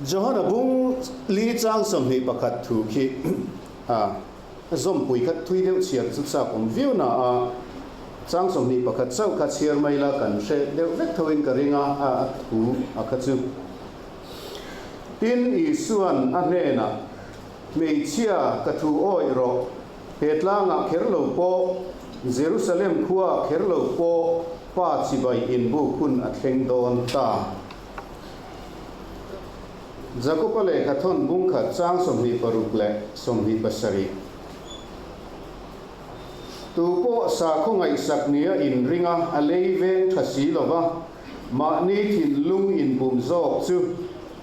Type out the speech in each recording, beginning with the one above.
Johana bung li chang 21 thu khi a zawmpui kha thui deuh chhiar chu chak awm viau na a, chang 21 chauh kha chhiar mai la kan hre deuh vek tho in ka ring a, a thu a kha chu. Tin, Isua'n a hnenah, Hmeichhia, ka thu awih rawh, he tlangah kher lo pawh, Jerusalem khuaah kher lo pawh Pa chibai inbuk hun a thleng dawn ta. Jakoba lehkha thawn bungkhat chang 26 leh 27. Tu pawh sakhaw ngaihsak nia inring a, a lei veng tha si lo va, mahni thinlung inbum zawk chu,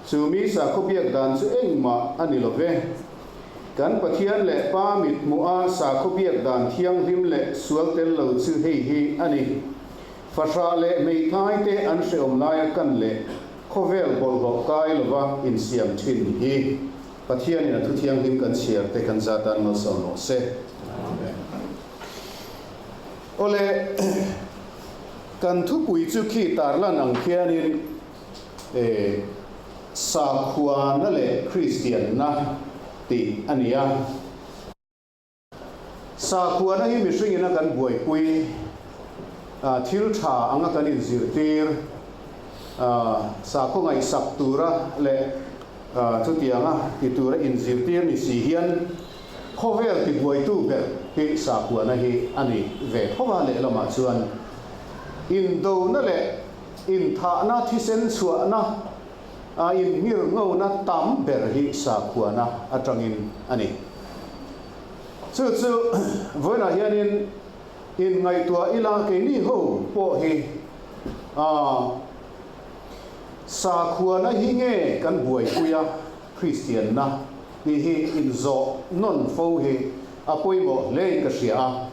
chu mi sakhaw biak dan chu engmah a ni lo ve. Kan Pathian leh Pa mit hmuh a sakhaw biak dan thianghlim leh sual tel lo chu hei hi a ni. Fahrah leh hmeithai te an hreawm laia kan leh khawvel bawlhhlawh kai lova insiam thin hi Pathianin a thu thianghlim kan chhiar te kan za tan malsawm rawh se. Amen. Awle, kan thupui chu khi tarlan ang khianin e Sakhuana leh Kristianna tih a ni a. Sakhuana hi mihringin a kan buaipui, thil tha anga kan inzirtir, sakhaw ngaihsak tura leh chutianga ti tura inzirtir ni si hian khawvel tibuaitu ber hi sakhuana hi a ni ve tho a. Lehlamah chuan indona leh Inthahna, thisen chhuahna, a inhmir ngona tam ber hi sakhuana atangin a ni. Chu chu vawiinah hianin inngaihtuah ila keini ho pawh hi a sakhuana hi nge kan buaipui a, Kristianna tih hi inzawh nawn fo hi a pawimawh hlein ka hria a.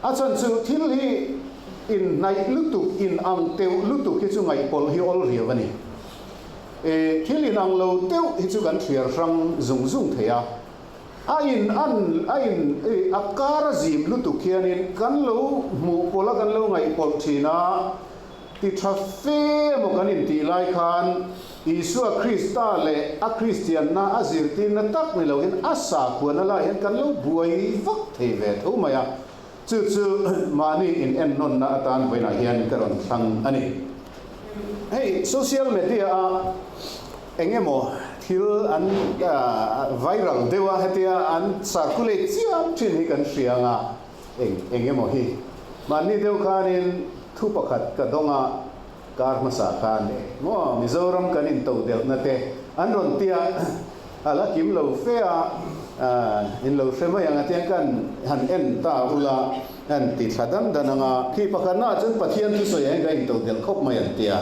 A chhan chu thil hi inhnaih lutuk, inang teuh lutuk hi chu ngaihpawlh hi awl riau a ni. E, thil inang lo teuh hi chu kan thliar hrang zung zung thei a. A in an, a in, e, a kar a zim lutuk hianin kan lo hmuh pawlh a, kan lo ngaihpawlh thin a. Ti tha fe emaw kan intih lai khan Isua Krista leh a Kristianna a zirtirna tak ni loin a sakhuana lai hian kan lo buai vak thei ve tho mai a, chu chu mahni in ennawnna atan vawiinah hian ka rawn thlang a ni. Hei social media a eng emaw thil an viral deuh a, hetia an circulate chiam thin hi kan hria ang a, eng eng emaw hi mahni deuh khanin thu pakhat ka dawng a, Kar hmasa khan maw Mizoram kan intodelhna te an rawn tia a la kim lo fe a, in lo hre mai ang a tiang kan han en ta ula an ti thla dan dan ang a, khi pakhatna ah chuan Pathian thusawi ah hian kan intodelh khawp mai an tia.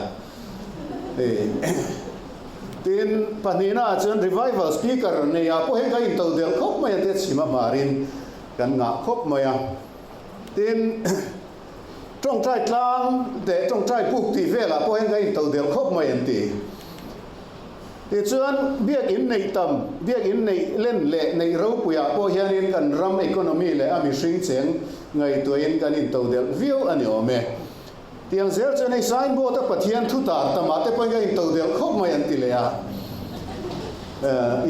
Tin, pahnihna ah chuan revival speaker nei ah pawh hian kan intodelh khawp mai an tia chhim a hmarin kan ngah khawp mai a. Tin. Tawngtai tlang leh tawngtai puk tih velah pawh hian ka intoh del khawp mai an ti. Tichuan, biakinn neih tam, biakinn neih len leh neih ropuiah pawh hianin kan ram economy leh a mihring cheng ngaihtuahin kan intoh del viau a ni awm e. Tiang zel chuan hei signboard a Pathian thu tar tamah te pawhin ka intoh del khawp mai an ti leh a.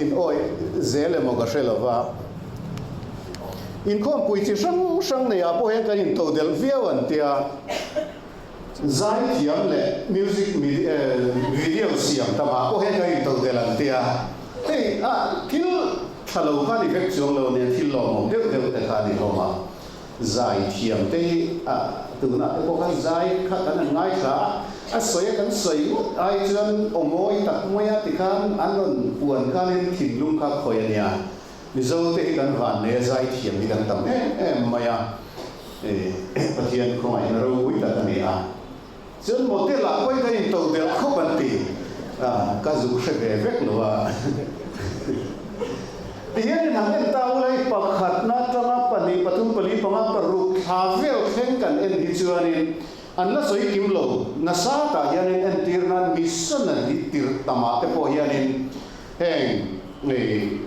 In awih zel emaw ka hre lova. Inkhawmpui chi hrang hrang neiah pawh hian kan intodelh viau an tia. Zaithiam leh music video siam tamah pawh hian kan intodelh an tia. Hei a thil tha lo kha ni vek chuang lo nia, thil lawmawm deuh deuh te kha a ni hlawm a. Zaithiam te hi a tunah te pawh khan zai kha kan han ngaithla a, a sawi a kan sawi ngawt ai chuan aw mawi tak mawi a tikhan an rawn puan khanin thinlung kha khawi a nia. Mizo te hi kan van nei a zai thiam hi kan tam em em mai a, Pathian khawngaihna ropui tak a ni a. Chuan motel ah pawhin kan into belh khawp an ti a, ka zuk hre ve vek lo a. Tihian in han en ta ula i pakhatna atanga pahnih, pathum, pali, panga, paruk thla vel thleng kan en hi chuanin an la sawi kim lo. Nasa tah hianin entir nan missionary tirh tamah te pawh hianin Heng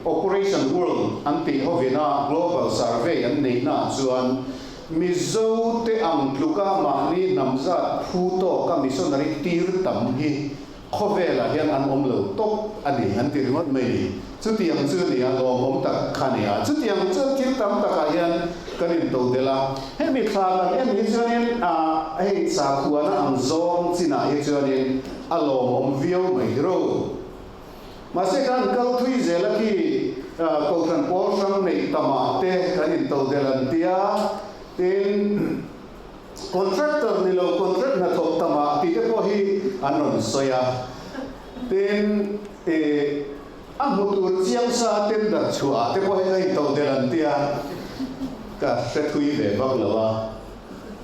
Operation World an tih hovina Global Survey an neihnaah chuan Mizote ang tluka mahni hnam zat phu tawka missionary tir tam hi Khawvelah hian an awm lo tawp a ni an ti ringawt mai ni. Chutiang chu nia lawmawm tak kha nia. Chutiang chuan thil tam takah hian kan intodelh a. Hemi thla kan en hi chuanin hei sakhuana ang zawng chinah hi chuanin a lawmawm viau mai ro. Mahse kan kal thui zel a khi Kohhran pawl hrang neih tamah te kan intodelh an tia. Tin. Contractor ni lo contract hnathawk tamah tih te pawh hi an rawn sawi a. Tin, ih, a hmu tur chiang sa tender chhuah ah te pawh hi ka intodelh an tia, ka hre thui ve vak lo a.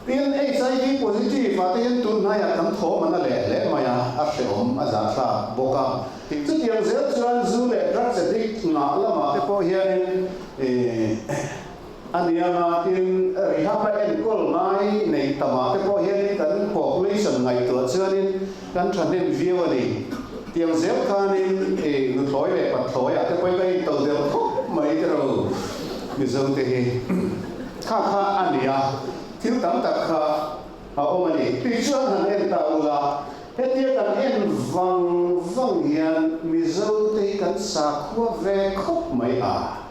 Tin, HIV positive ah te hian tun hnaiah kan thawm an a leh hle mai a, a hrehawm a zahthlak bawk a. Chutiang zel chuan zu leh drugs addict ngah lamah te pawh hianin, ih, A ni anga, tin, rehab a enkawl ngai nei tamah te pawh hianin kan population ngaihtuah chuanin kan thahnem viau a ni. Tiang zel khanin i nuthlawi leh pathlawiah te pawhin kan intodelh khawp mai te ro Mizo te hi. Kha kha a ni a, thil tam tak kha a awm a ni. Tichuan han en ta ula, hetia kan en vang vang hian Mizo te hi kan sakhua ve khawp mai a.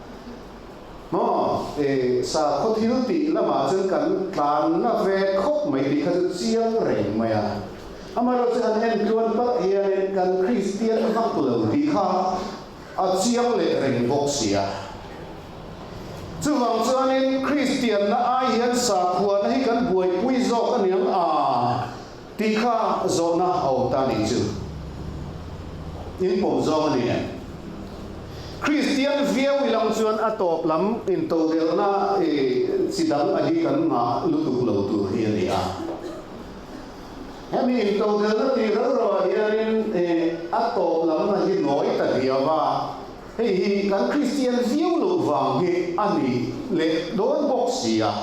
Maw, e, sakhaw thil tih lamah chuan kan tlan na ve khawp mai tih kha chu chiang reng mai a. Amaherawhchu han en tluan palh hianin kan Kristian vak lo tih kha a chiang leh reng bawk si a. Chuvang chuanin Kristianna ai hian sakhuana hi kan buaipui zawk aniang a tih kha zawhna a awm ta nih chu. In pawm zawng a ni em? Kristian viau ilang chuan a tawp lam intodelhna chi dang a hi kan ngah lutuk lo tur hi a ni a. Hemi intodelhna tih rau rauah hianin a tawp lam a hi nawi ta diau a, hei hi kan Kristian viau loh vang hi a ni leh dawn bawk si a.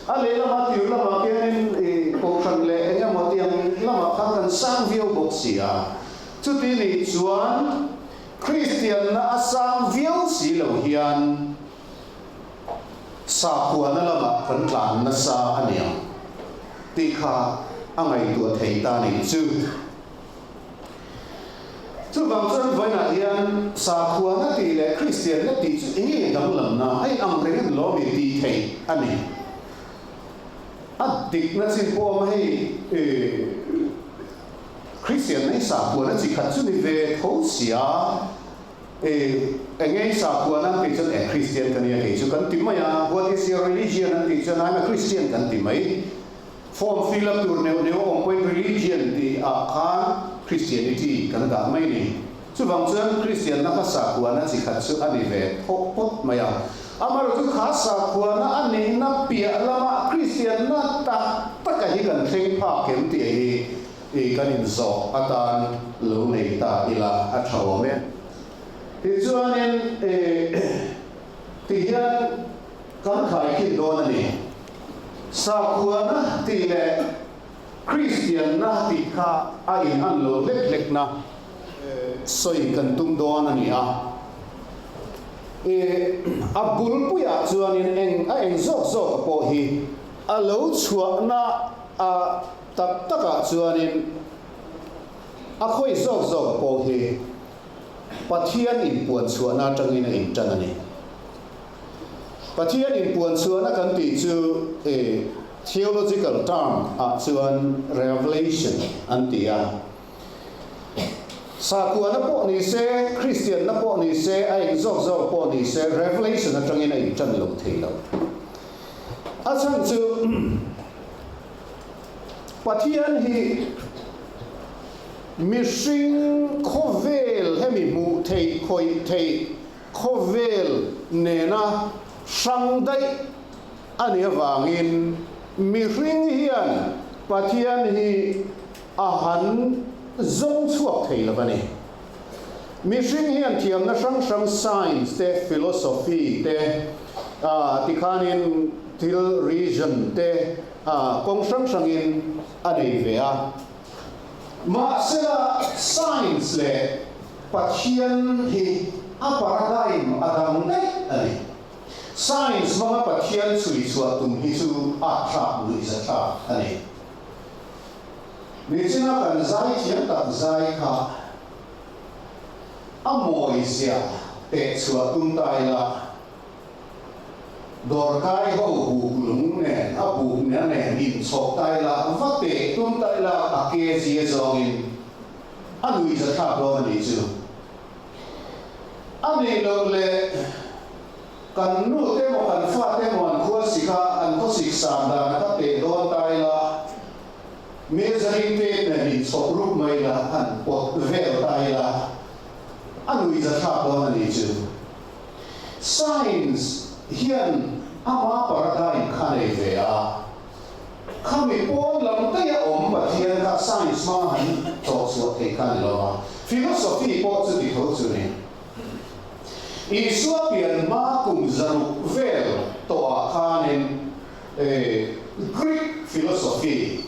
A lehlamah tir lamah khianin kohhran leh eng emaw tiang lamah khan kan sang viau bawk si a. Chuti nih chuan Kristianna a sang viau si lo hian sakhuana lamah kan tlan nasa a niang tih kha a ngaihtuah thei ta nih chu. Chuvang chuan vawiinah hian sakhuana tih leh Kristianna tih chu eng nge danglamna a inang reng em lo mi tih theih a ni. A dikna chin pawh awm hei Kristianna hi sakhuana chi khat chu ni ve tho sia, eng nge sakhuana an tih chuan e Kristian ka nia kei chu kan ti mai a, what is your religion an tih chuan I'm a Christian kan ti mai. Form fill up tur neuh neuh a awm pawhin religion tih ah khan Christianity kan dah mai ni. Chuvang chuan Kristianna kha sakhuana chi khat chu a ni ve thawh phawt mai a. Amaherawhchu kha sakhuana a nihna piah lama Kristianna tak taka hi kan thleng phak em tih hi i kan inzawh atan lo nei ta ila a tha awm e. Tichuanin i tihian Kan khaikhin dawn a ni. Sakhuana tih leh Kristianna tih kha a in an lo hlek hlekna sawi kan tum dawn a ni a. I a bulpuiah chuanin eng a eng zawk zawka pawh hi a lo chhuahna a tak takah chuanin a khawi zawk zawka pawh hi Pathian inpuan chhuahna atangin a intan a ni. Pathian inpuanchhuahna kan tih chu e theological term ah chuan revelation an ti a. Sakhuana pawh ni se, Kristianna pawh ni se, a eng zawk zawk pawh ni se revelation atangin a intan lo thei lo. A chhan chu Pathian hi mihring khawvel hemi hmuh theih khawih theih Khawvel nena hrang daih a nih avangin mihring hian Pathian hi a han zawng chhuak thei lo a ni. Mihring hian thiamna hrang hrang science te, philosophy te, tikhanin thil reason te kawng hrang hrangin a nei ve a. Mahsela science leh Pathian hi a paradigm a dang daih a ni. Science hmanga Pathian chhui chhuah tum hi chu a thlak nuihza thlak a ni. Nichina kan zai thiam tak zai kha. A mawizia teh chhuah tum ta ila, dawrkai ho buk lung nen a buk nia nen inchhawk ta ila, va teh tum ta ila a kg a zawngin a nuihza thlak dawn a nih chu. A nih loh leh kan nu te emaw kan fa te emaw an khuasik a, an khawsik san dan a ka teh dawn ta ila, Measuring tape nen inchhawp rup mai ila, han pawt vel ta ila, a nuihza thlak dawn a nih chu. Science hian ama paradigm kha nei ve a, khami pawn lam daih a awm Pathian kha science hmanga han chawhchhuah theih kha a ni lo a, philosophy pawh chuti tho chu ni. Isua pian hma kum 600 vel tawhah khanin Greek philosophy,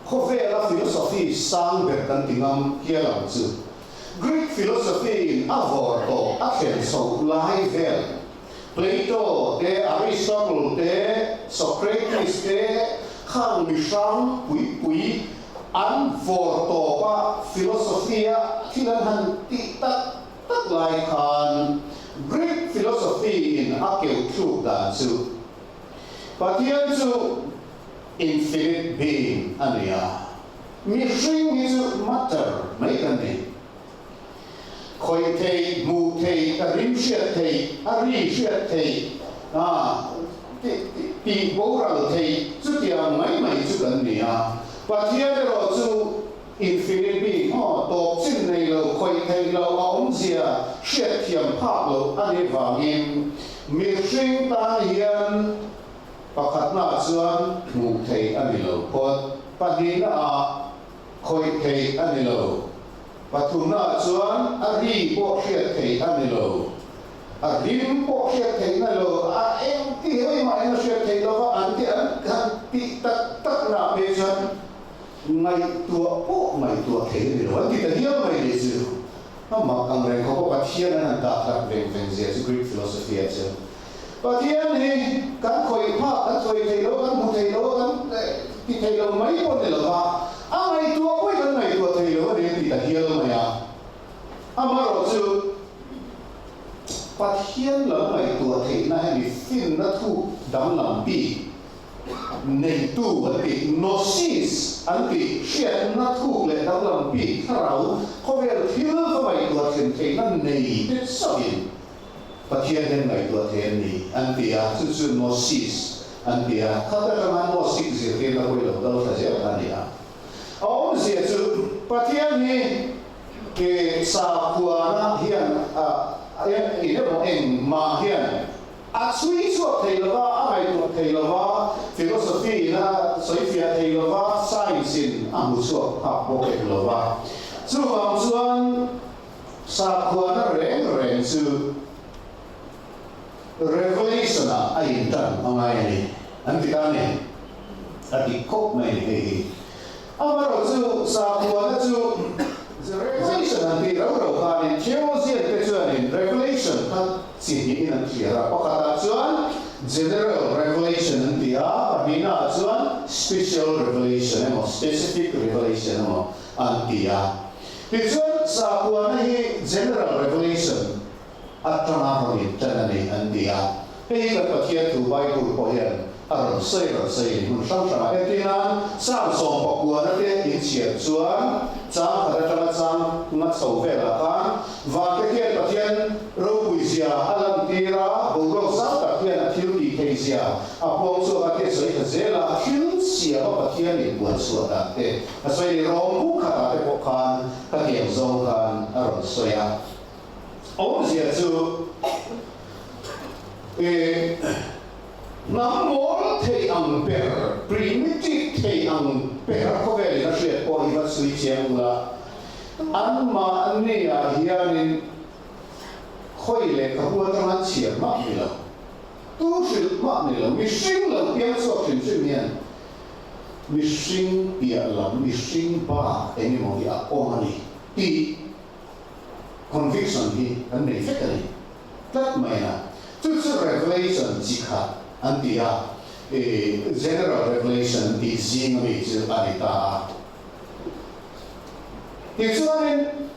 khawvela philosophy sang ber kan ti ngam hial ang chu. Greek philosophy in a vawr tawh a thlen chhoh lai vel, Plato te, Aristotle te, Socrates te khang mihrang pui pui an vawr tawp a philosophy a thil an han tih tak tak lai khan Greek philosophy in a keuh thluk dan chu Pathian chu infinite being a ni a, mihring hi chu matter mai kan ni. Khawih thei, hmuh thei, a rim hriat thei, a ri hriat thei, a tih boral thei chutiang mai mai chu kan ni a. Pathian erawh chu infinite being aw, tawp chin nei lo, khawih theih lo, a awmzia hriat thiam phak loh a nih vangin mihring tan hian pakhatnaah chuan hmuh theih a ni lo phawt. Pahnihnaah Khawih theih a ni lo. Pathumnaah chuan a ri pawh hriat theih a ni lo. A rim pawh hriat theih na lo. A eng ti hawi mahin a hriat theih lo va, an ti an han tih tak tak nah phei chuan ngaihtuah pawh ngaihtuah theih a ni lo. An ti ta hial mai nih chu. A mak ang reng khawp a, Pathian an han dah hlat veng veng zia chu Greek philosophy ah chuan Pathian hi kan khawih phak, kan sawi thei lo, kan hmu thei lo, kan ti thei lo mai pawh ni lova, a ngaihtuah pawh hi kan ngaihtuah thei lo a ni a ti ta hial mai a. Amaherawh chu Pathian lo ngaihtuah theihna hemi finna thuk danglam bik neitu an tih, gnosis an tih, hriatna thuk leh danglam bik thlarau khawvel thil va ngaihtuah thlen theihna nei te chauhin Pathian hian ngaihtuah thei an ni, an ti a, chu chu Gnosis an ti a, khat atanga Gnostic zirtirna pawh i lo kal thla zel a ni a. A awmzia chu Pathian hi ke sakhuana hian eng emaw engmah hian a chhui chhuak thei lo va, a ngaihtuah thei lo va, philosophy in a sawifiah thei lo va, science in a hmu chhuak phak bawk em lo va. Chuvang chuan Sakhuana reng reng chu Revelation ah a intan a ngai a ni, an ti ta a ni. A dik khawp mai a ni hei hi. Amaherawh chu sakhuana chu Revelation an tih rau rau khanin theologian te chuanin Revelation kha chi hnihin an thliar a, pakhatah chuan General Revelation an ti a, pahnihnaah chuan Special Revelation emaw Specific Revelation emaw an ti a. Tichuan, sakhuana hi General Revelation atanga rawn intan a ni an ti a. Hei hi kan Pathian thu Bible pawh hian a rawn sawi rawn sawi in hmun hrang hrangah. Entir nan, Psalm sawmpakuana te inchhiar chuan chang khat atanga chang nga chho velah khan vante khian Pathian ropuizia a lantir a, boruak zau tak hian a thil tih theihzia a puang chhuak a tia sawi tha zel a, thil siama Pathian inbuan chhuah dan te A sawi ni rawng buk khatah te pawh khan khatiang zawng khan a rawn sawi a. Awmzia chu i hnam mawl thei ang ber, primitive thei ang ber khawvelin a hriat pawh hi va chhui chiang ula, anmahniah hianin khawi lehkhabu atanga an chhiar mah ni lo, tu hrilh mah ni lo, mihring lo piang chhuak hrim hrim hian Mihring piah lam, mihring bak eng emaw hi a awm a ni tih conviction hi kan nei vek a ni tlat mai a. Chu chu revelation chi khat an ti a, general revelation an tih zing ami chu a ni ta a. Tichuanin.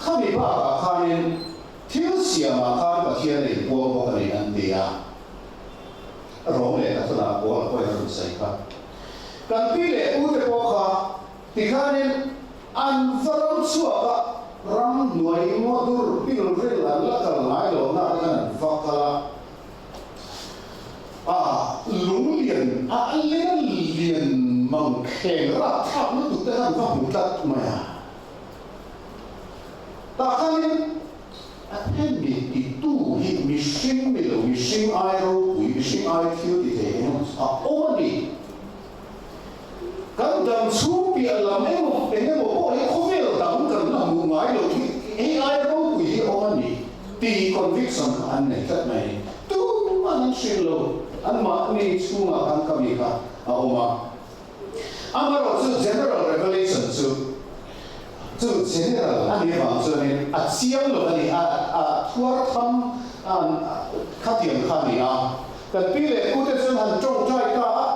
Khami bakah khanin thil siamah khan Pathian a inpuang bawk a ni an ti a. Rom leh Kathuna Paula pawhin a rawn sawi kha. Kan pi leh pute pawh kha tikhanin an va ram chhuak a, ram hnuai ngaw dur pil ril an la kal ngai lo na te khan an va kal a. A lunglian a lena lian mang kheng rapthlak lutuk te khan an va hmu tlat mai a. Tah khanin a then mi titu hi mihring ni lo, mihring ai ropui, mihring ai thil ti thei eng emaw a awm a ni. Kan dam chhung piah lam emaw eng emaw pawh hi khawvel dang kan la hmuh ngai lo hi hei ai ropui hi a awm a ni tih conviction kha an nei tlat mai a ni. Tuman an hrilh lo, anmahni chhungah khan ka mi kha a awm a. Amaherawh chu General Revelation chu chu General a nih avang chuanin a chiang lo a ni, a a thuar tham khatiang kha a ni a. Kan pi leh pute chuan han tawngtai ta a,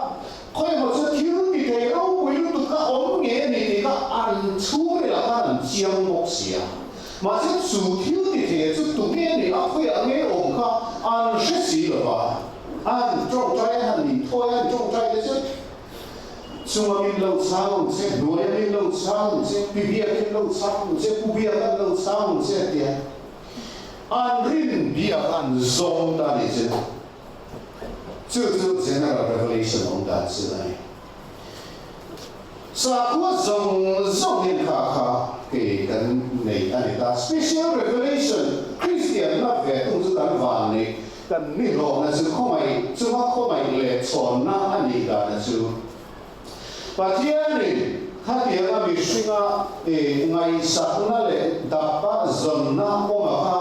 khawimaw chu thil ti thei ropui lutuk kha awm nge a ni tih kha an chhungril ah khan an chiang bawk si a. Mahse chu thil ti thei chu tu nge a nih a, khawiah nge awm kha an hre si lo va. An tawngtai a han inthawi a, an tawngtai te chu chunga min lo chhang ang che, hnuaia min lo chhang ang che, pi biak in lo chhang ang che, pu biak an lo chhang ang che a ti a. An rin biak an zawng ta nih chu. Chu chu General Revelation awm dan chu a ni. Sakhua zawng zawng hian kha kha kei kan nei a ni ta. Special Revelation, Kristian na ve tung chu kan van nei, kan nihlawhna chu khawngaih chunga khawngaih leh chhawnna a nih dana chu. Pathianin khatianga mihringa ngaihsakna leh dapa zawnna kawnga kha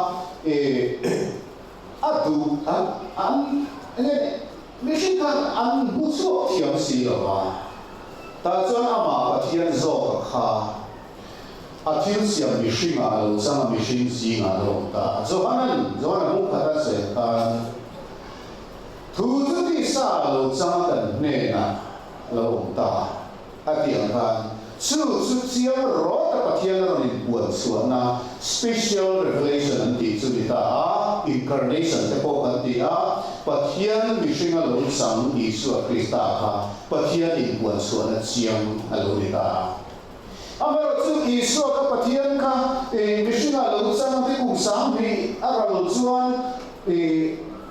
a duh an an enge mihring khan an hmu chhuak thiam si lo va, tah chuan amah Pathian zawka kha a thil siam mihringah a lo chang a, mihring zingah a lo awm ta a. Johanan, Johana bung khat a sawi khan, Thu chu tisa a lo chang a kan hnenah a lo awm ta a. A tih ang khan, chu chu chiang rawt a Pathian a rawn inpuan chhuahna, special revelation an tih chu ni ta a, incarnation te pawh kan ti a, Pathian mihring a lo chang Isua Krista kha Pathian inpuan chhuahna chiang a lo ni ta a. Amaherawh chu Isua kha Pathian kha mihring a lo chang te kum 2000 a ral chuan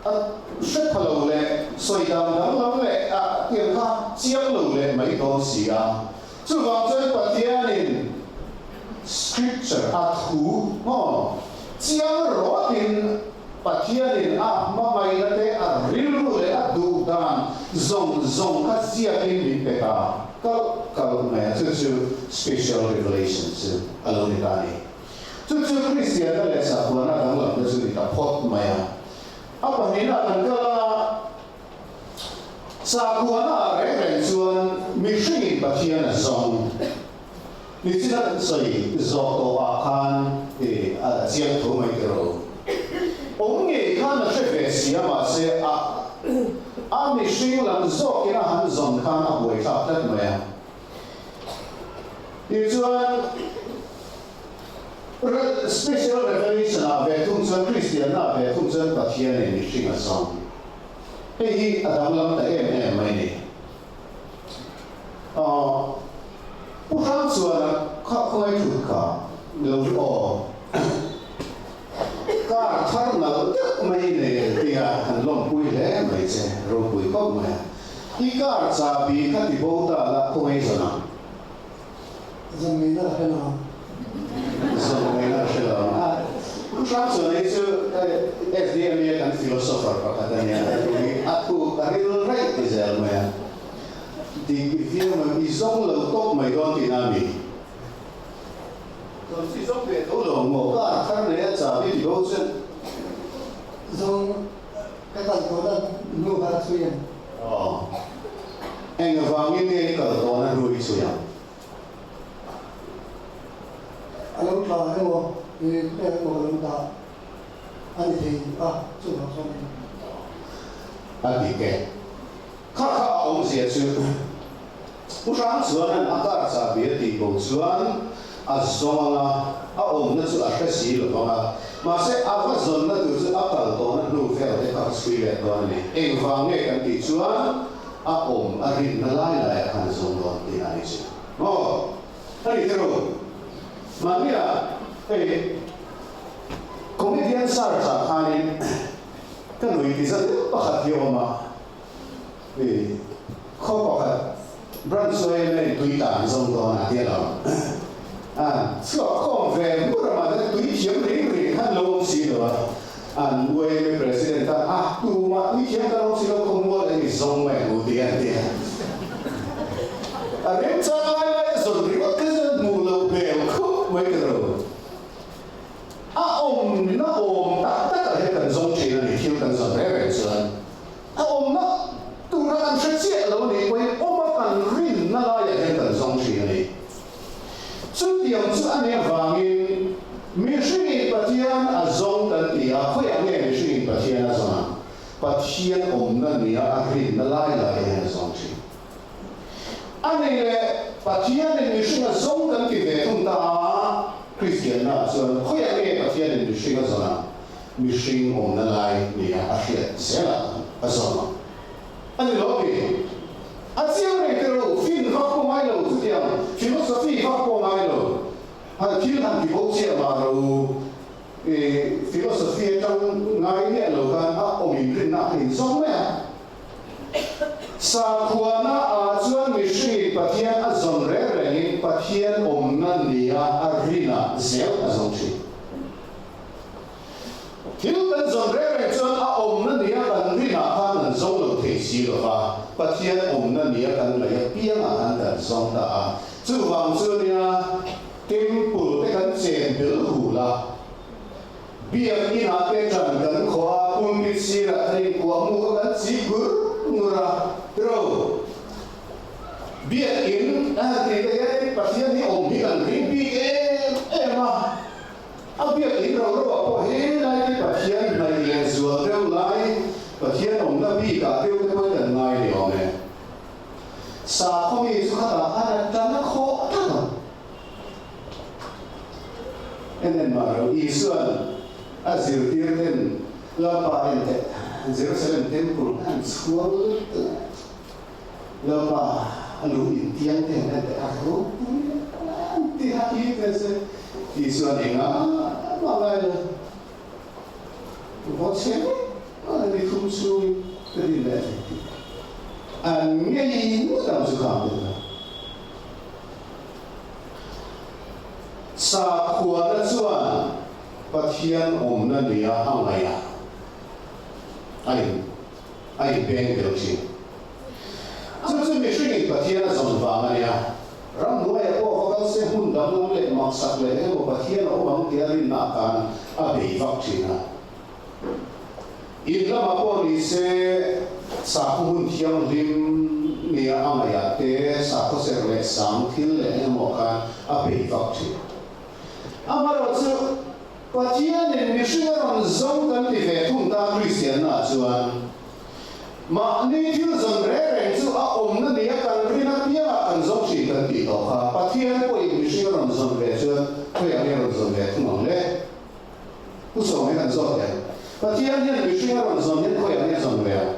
A hre pha lo leh sawi dan danglam leh a tiang kha chiang lo leh mai dawn si a. Chuvang chuan Pathianin Scripture, a thu, maw, chiang rawtin Pathianin a hmangaihna te, a rilru leh a duh dan zawng zawng kha ziakin min pe ta kalh kalh mai a, chu chu Special Revelation chu a lo ni ta a ni. Chu chu Kristianna leh sakhuana danglamna chu ni ta phawt mai a. A pahnihna kan kal a, sakhuana ah reng reng chuan mihringin Pathian a zawng. Nichina kan sawi zawh tawh ah khan a chiang tho mai tiraw. Awm ngei khan a hre ve si a, mahse a a mihring lam zawkin a han zawn khan a buaithlak tlat mai a. Tichuan, Special Revelation ah ve thung chuan Kristianna ah ve thung chuan Pathian in mihring a zawng. Hei hi a danglam ta em em mai ni. Aw, Pu Hrang chuan a kha khawngaih thut kha lo ri aw. Kar thar nalh deuh mai nei ang tia han lawmpui hle mai che, ropui khawp mai a. I kar chahbi kha ti bo ta la khawngaih zawn ang. Zawn ngaihna ka hre lo ang. Zawn ngaihna ka hre lo ang. A, Pu Hrang chuan hei chu SDMA kan philosopher pakhat a nia, a thu hi a thuk a ril raih ti zel mai a. Dik viau mai, i zawng lo tawp mai dawn tihna a mi? Zawng chi zawng ve tho lo maw? Kar thar nei a chahbi ti bo chuan. Zawng ka kal tawhna hnu kha chhui ang. Aw. Eng avangin nge i kal tawhna hnu i chhui ang? A lo tla emaw, i hmel emaw ka lo dah a ni thei a, chuvang chuan in. A dik e. Kha kha a awmzia chu Pu Hrang chuan an a kar chahbi a tih bo chuan. a zawng ang a, a awmna chu a hre si lo vang a. Mahse, a va zawnna tur chu a kal tawhna hnu vel te kha a chhui leh dawn a ni. Engvang nge kan tih chuan a awm a rinna lai laiah khan a zawng dawn tih a ni chu. Maw? A ni tiraw? Mahnia hei comedian search ah khanin ka nui ti zat deuh pakhat hi a awm a, i khaw pakhat branch yma in tui tlan zawng dawn a tia lo a chhuak khawm ve hmur a mahse tui thiam ring ring khan lo awm si lo a, an yma president khan a tumah tui thiam kan awm si lo khawmual eng i zawng mai ang u ti a ti a. A remchang lai lai a zawn ringawt kha chuan hmuh loh hmel khup mai ka ro. A awmna awm tak tak ah hian kan zawng thin a ni, thil kan zawn reng reng chuan a awmna tura kan hre chiah lo a nih pawhin awma kan rinna laiah hian kan zawng thin a ni. Chutiang chu a nih avangin mihringin Pathian a zawng kan ti a, khawiah nge mihringin Pathian a zawn ang? Pathian awmna nia a rinna lai lai hian a zawng thin. A nih leh Pathianin mihring a zawng kan ti ve thung ta a, Kristianna chuan khawiah nge Pathianin mihring a zawn ang? Mihring awmna lai nia a hriat zelah a zawng ang. A ni lo mi? A chiang reng te ro, fin vak pawh ngai lo chutiang, philosophy vak pawh ngai lo, han thil han ti bo chiah mah ro. I philosophy atang ngai miah lo khan a awm inrinna a inzawm mai a. Sakhuana ah chuan mihringin Pathian a zawn reng rengin Pathian awmna nia a rinah zel a zawng thin. Thil kan zawn reng reng chuan a awmna nia kan rinah khan kan zawng lo thei si lo va, Pathian awmna nia kan ngaih apiangah khan kan zawng ta a. Chuvang chu nia Temple te kan chen bel hul a, biak inah te ṭan kan khawh a, pulpit sirah kan inkuah mu kha kan chi gur ngur a, tiro. Biak in a han tih te hian Pathian hi awm hi kan ring bik em em a, a biak in ro ro ah pawh helai te Pathian hnaih leh zual deuh lai, Pathian awmna bikah deuh te pawhin kan ngai ni awm e. Sakhaw mi chu khatah khan a tan a khawh tlat ang. En en mah lo, Isua'n a zirtir ten Lalpa en teh, Jerusalem Temple kha an chhuang lutuk a, Lalpa a lung intiang te han en teh, a ropui an ti ha hi te se, Isua'n enga mah ngai lo, vaw chhe vek a ni thum chhungin ka din leh thei tih an ngei ngawt ang chu khang te chuan. Sakhuana chuan Pathian awmna nia a ngaih a, a in a inpeng tel thin. Chu chu mihringin Pathian a zawn vang a nia. Ramhnuaiah pawh va kal se hmun danglam leh maksak leh eng emaw Pathian a awm ang tia rinna khan a bei vak thin a. In lamah pawh ni se sakhaw hun thianghlim nia a ngaihah te sakhaw serh leh sang thil leh eng emaw khan a bei vak thin. Amaherawhchu, Pathianin mihring a rawn zawng kan ti ve thung ta Kristianna chuan mahni thil zawn reng reng chu a awmna nia kan rin apiangah kan zawng thin kan tih tawh kha. Pathian pawhin mihring a rawn zawn ve chuan khawiah nge rawn zawn ve thung ang le? Pu Sawm hi kan zawt em? Pathian hian mihring a rawn zawn hian khawiah nge zawn ve ang?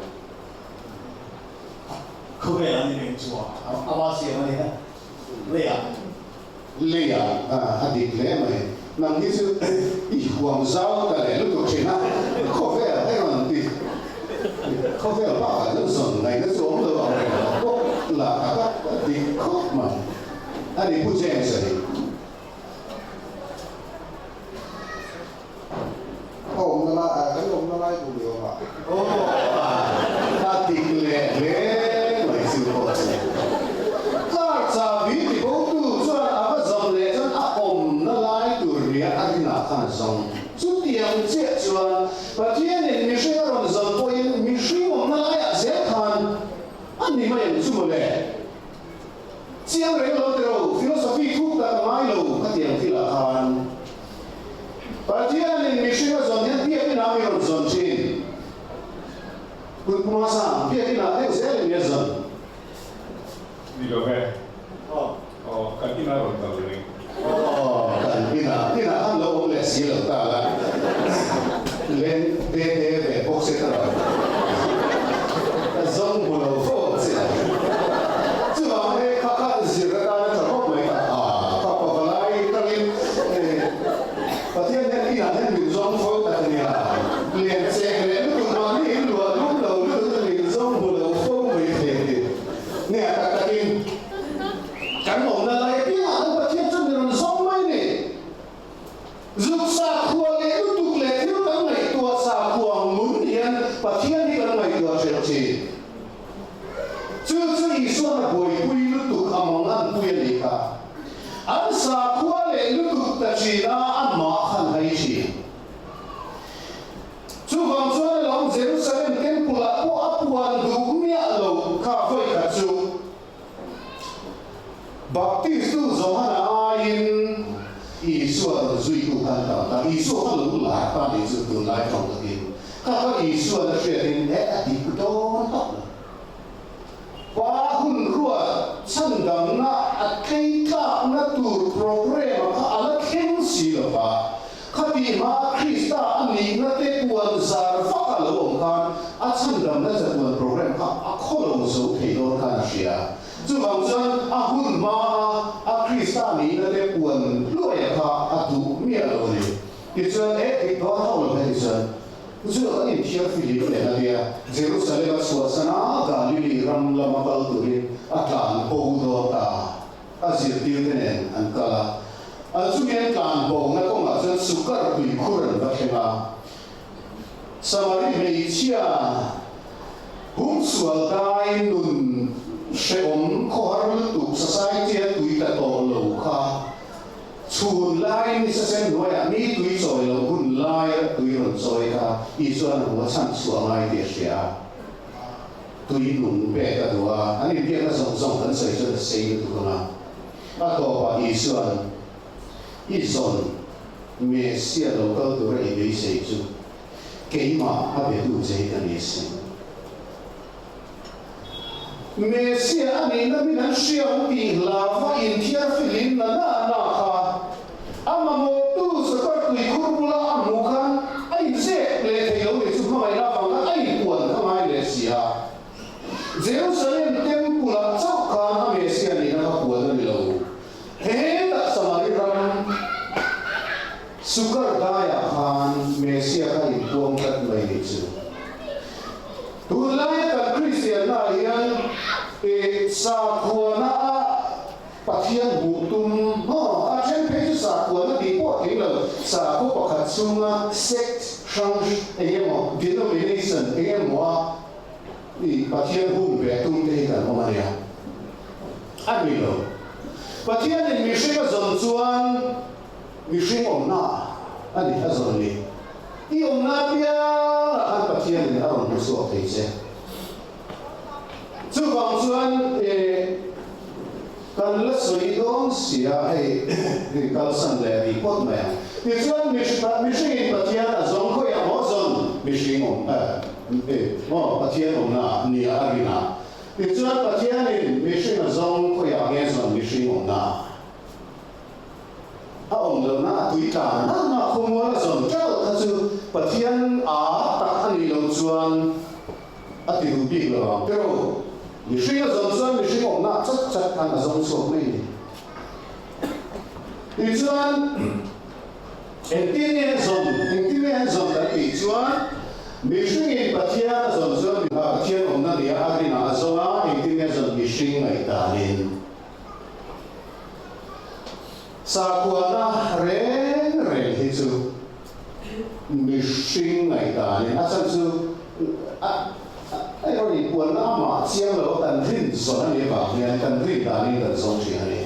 Khawvel an ni reng chu a, a va siam a nia. Leiah. Leiah a dik hle mai. Nang hi chu i huam zau ta leh lutuk thin a, khawvel hei rawn ti khawvel bakah chuan zawn ngaihna chu awm lo ang reng lo bawk lah tak a, a dik khawp mai a ni Pu James a hi. A awmna lai ah kan awmna lai tur ni awm ah. Aw a dik leh hle mai chu pawh chu. Car chahbi ti bo tu chuan a va zawm leh chuan a awmna lai tur nia a rinah khan a zawng. Chutiang chiah chuan Pathianin mihring a rawn zawn pawhin mihring awmna laiah zel khan a ni mai ang chu mawle. Chiang reng lo tiro, philosophy thuk tak a ngai lo khatiang thilah khan. Pathianin mihring a zawn hian biakin ah mi rawn zawn thin. Kut hmasa biakin ah deuh zelin mi a zawn. Ni lo ve. Aw, kan inah rawn kal reng. Inah hian min zawng fo tak a nia. Lian chek leh lutuk mahni in luah lum lo lutuk a min zawng hmu lo fo mai thei a ni. Nia tak takin kan awmna lai apiangah kan Pathian chuan min rawn zawng mai a ni. Zuk sakhua leh lutuk leh thil kan ngaihtuah sakhua ang ngun hian Pathian hi kan ngaihtuah hreh thin. Chu chu Isuan a buaipui lutuk a mang an pui a nih kha. An sakhua leh lutuk ta thin a, amah khan hai thin. Chuvang chuan alawm Jerusalem Temple ah pawh a puan duh miah lo kha vawi khat chu. Baptistu Johana aiin Isua rawn zuitu kha an tam ta. Isua kha lo lar ta nih chu tunlai tawng takin. Kha kha Isuan a hriatin eh a dik dawn tawh lo. Pa hun ruat chhandamna a tleitlakna tur programme kha a la thleng si lo va. Khatih hmaa Krista a nihna te puan zar vak a lo awm khan a chhandamna chatuan programme kha a khaw lo zo thei dawn khan a hria. Chuvang chuan a hun hmaa a Krista nihna te puan hluaia kha a duh miah lo a ni. Tichuan, e dik dawn hauh lo heti chuan chu an inthiar fihlim leh a nia. Jerusalem a chhuahsan a, Galili ram lama kal turin a tlan bo dawn ta. A zirtirte nen an kal a, an chumi an tlan bona kawngah chuan Sukar tuikhur an va thleng a. Samari hmeichhia humsual dai nun hrehawm khawhar lutuk society-a tui tla tawh lo kha chhun laiin ni sasem hnuaiah mi tui chawi loh hun laia tui rawn chawi kha Isuan a hmu a chhan chhuah ngai tih a hria a. Tui nung pek a duh a, an inbiakna zawng zawng kan sawi chuan a sei lutuk ang a. A tawpah Isua'n, I zawn Messia lo kal tura i beisei chu keimah a betu che hi ka ni asin. Messia a nihna min an hria ang tih hlava inthiar fihlim na na na kha a mamawhtu sakawr tuikhur bula a hmuh khan a inzek leh thei lo nih chu hmangaihna avang khan a inpuan kha ngai leh si a. Jerusalem Temple-ah chauh khan a Messia nihna kha puan a ni lo. Hetah Samari ram Sukar daiah khan Messia kha inpuang tlat mai nih chu. Tunlaia kan Kristianna ah hian sakhuana a Pathian hmuh tum maw? A then phei chu sakhuana tih pawh a tling lo. Sakhaw pakhat chhunga sect hrang eng emaw, denomination eng emaw a Pathian hung ve tum te hi kan awm a nia. A ni lo. Pathianin mihring a zawn chuan mihring awmna a ni a zawn ni. I awmna apiangah khan Pathianin a rawn hmu chhuak thei che. Chuvang chuan kan la sawi dawn sia hei hei kalsan leh rih phawt mai ang. Tichuan mihringin Pathian a zawng khawiah maw zawn mihring awm maw Pathian awmna ah nia a rin a. Tichuan Pathianin mihring a zawng khawiah nge zawn mihring awmna ah. A awm lohna a tui tlan a na khawmual a zawn ṭeuh kha chu Pathian a tak a nih loh chuan a ti duh bik lo ang tero. Mihring a zawm chuan mihring awmna chat chat khan a zawng chhuak mai a ni. Tichuan, engtin nge an zawm, engtin nge an zawm kan tih chuan, mihringin Pathian a zawm chuan Pathian awmna nia a rinah a zawng a, engtin nge a zawm mihring ngaihdanin. Sakhuana reng reng hi chu mihring ngaihdanin a chhan chu a rawn inpuanna amah chiang lo a kan rin zawn a nih avang hian kan rin danin kan zawng thin a ni.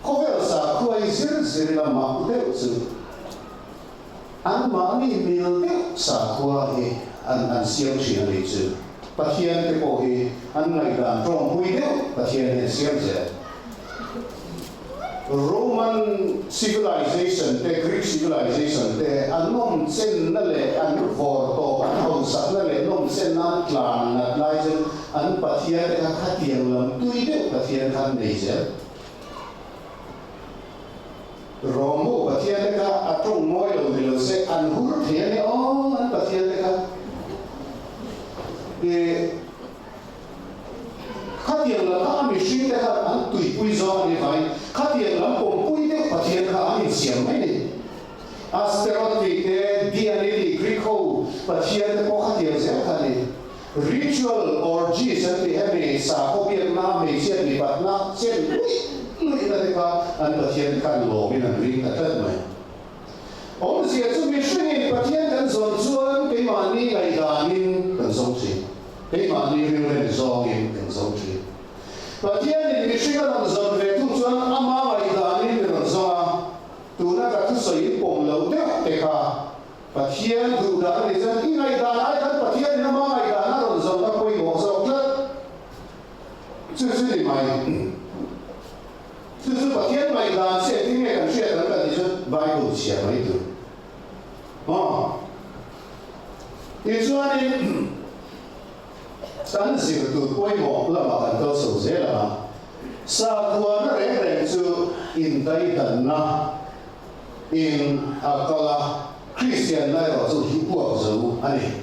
Khawvel sakhua hi zir zir ila mak deuh chu anmahni mil deuh sakhua hi an an siam thin a nih chu. Pathian te pawh hi an ngaihdan tawngpui deuh Pathian hi an siam zel. Roman civilization te, Greek civilization te an nawmchenna leh an vawr tawp, an hausakna leh nawmchenna an tlan nat lai chuan an Pathian te kha khatiang lam tui deuh Pathian kha an nei zel. Rom ho Pathian te kha a tawng mawi lo ni lo se an hur thei a nia aw an Pathian te kha. Khatiang lam kha a mihring te khan an tuipui zawng a nih vangin khatiang lam pawmpui deuh Pathian kha an insiam mai a ni. Asteroth tih te, Diani tih Greek ho pathian te pawh kha tiang zel kha a ni. Ritual orgies an tih hemi sakhaw biakna hmeichhiat mipatna chen luih luihna te kha an pathian te khan lawmin an ring ta tlat mai. Awmzia chu mihringin Pathian kan zawn chuan keimahni ngaihdanin kan zawng thin, keimahni rilrem zawngin kan zawng thin. Pathianin mihring a rawn zawn ve thung chuan ama ngaihdanin mi rawn zawng a, tuna ka thusawi pawm lo deuh te kha Pathian duh dan a nih chuan i ngaihdan ai khan Pathianin ama ngaihdan a rawn zawn kha pawimawh zawk tlat. Chu chu ni mai. Chu chu Pathian ngaihdan che engtin nge kan hriat ang kan tih chuan Bible chhiar mai tur. Aw. Tichuanin kan zir tur pawimawh lamah kan kal chho zel ang a, sakhuana reng reng chu indaidanna in a kal a, Kristianna erawh chu hi uak zo a ni.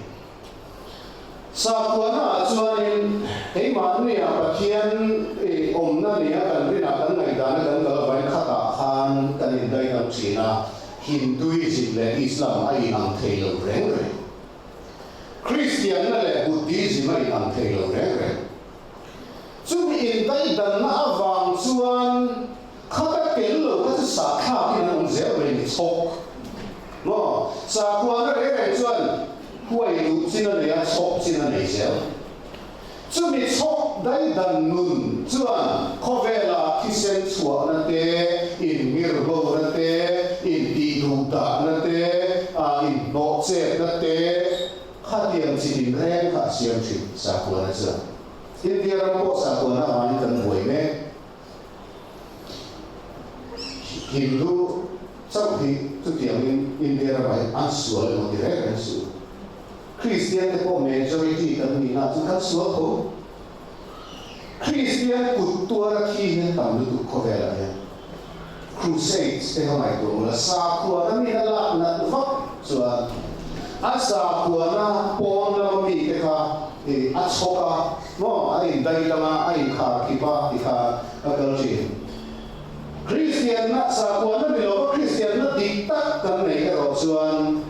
Sakhuana ah chuanin keimahni ah Pathian awmna nia kan rinah kan ngaihdana kan kal avain khatah khan kan indaidang thin a, Hinduism leh Islam a inang thei lo reng reng. Kristianna leh Buddhism a inang thei lo reng reng. Chumi indaidanna avang chuan khata tel lo kha chu sahthlakin an awm zel mai ni chhawk maw? Sakhuana reng reng chuan huai luh chin a nei a, chhawk chin a nei zel. Chumi chhawk daidan nun chuan khawvela thisen chhuahna te, inngirhlohna te, intihduhdahna te, inhnawhchetna te, khatiang chi tinreng kha a siam thin, sakhuana chuan. India ram pawh sakhuana avangin kan buai mek. Hindu chauh hi chutiangin India ramah hian an sual emaw ti reng reng suh. Kristian te pawh majority kan nihna chu kan sual tho. Kristian kut tuara thi hian tam lutuk khawvelah hian Crusades te kha ngaihtuah mawla sakhuana mi a lak nat vak chuan a sakhuana pawn lama mi te kha a chhawk a maw a indaidang a a inkhar khip a ti khan a kal thin. Kristianna sakhuana ni lova Kristianna dik tak kan neih erawh chuan